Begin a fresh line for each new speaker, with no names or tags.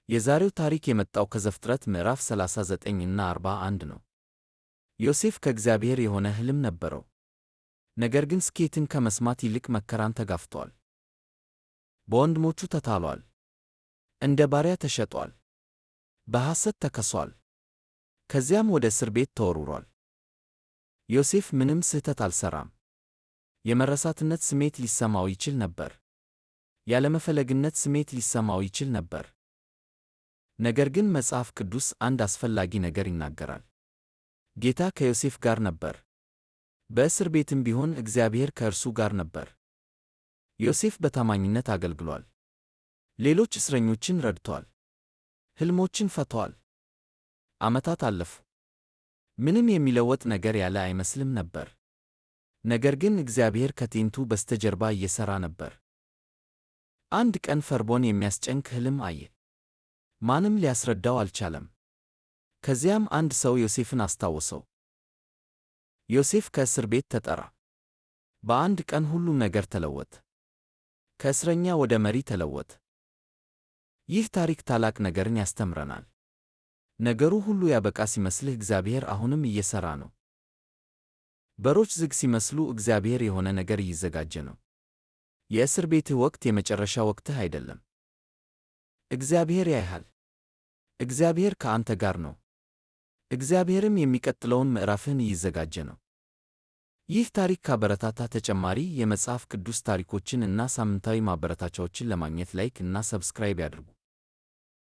የዛሬው ታሪክ የመጣው ከዘፍጥረት ምዕራፍ 39 እና 41 ነው። ዮሴፍ ከእግዚአብሔር የሆነ ሕልም ነበረው። ነገር ግን ስኬትን ከመስማት ይልቅ መከራን ተጋፍቷል። በወንድሞቹ ተታሏል። እንደ ባሪያ ተሸጧል። በሐሰት ተከሷል። ከዚያም ወደ እስር ቤት ተወርውሯል። ዮሴፍ ምንም ስህተት አልሠራም። የመረሳትነት ስሜት ሊሰማው ይችል ነበር። ያለመፈለግነት ስሜት ሊሰማው ይችል ነበር። ነገር ግን መጽሐፍ ቅዱስ አንድ አስፈላጊ ነገር ይናገራል። ጌታ ከዮሴፍ ጋር ነበር። በእስር ቤትም ቢሆን እግዚአብሔር ከእርሱ ጋር ነበር። ዮሴፍ በታማኝነት አገልግሏል። ሌሎች እስረኞችን ረድቷል። ሕልሞችን ፈቷል። ዓመታት አለፉ። ምንም የሚለወጥ ነገር ያለ አይመስልም ነበር። ነገር ግን እግዚአብሔር ከትዕይንቱ በስተጀርባ እየሠራ ነበር። አንድ ቀን ፈርዖን የሚያስጨንቅ ሕልም አየ። ማንም ሊያስረዳው አልቻለም። ከዚያም አንድ ሰው ዮሴፍን አስታወሰው። ዮሴፍ ከእስር ቤት ተጠራ። በአንድ ቀን ሁሉም ነገር ተለወጠ። ከእስረኛ ወደ መሪ ተለወጠ። ይህ ታሪክ ታላቅ ነገርን ያስተምረናል። ነገሩ ሁሉ ያበቃ ሲመስልህ እግዚአብሔር አሁንም እየሠራ ነው። በሮች ዝግ ሲመስሉ እግዚአብሔር የሆነ ነገር እየዘጋጀ ነው። የእስር ቤትህ ወቅት የመጨረሻ ወቅትህ አይደለም። እግዚአብሔር ያይሃል። እግዚአብሔር ከአንተ ጋር ነው። እግዚአብሔርም የሚቀጥለውን ምዕራፍህን እየዘጋጀ ነው። ይህ ታሪክ ካበረታታ ተጨማሪ የመጽሐፍ ቅዱስ ታሪኮችን እና ሳምንታዊ ማበረታቻዎችን ለማግኘት like እና subscribe ያድርጉ።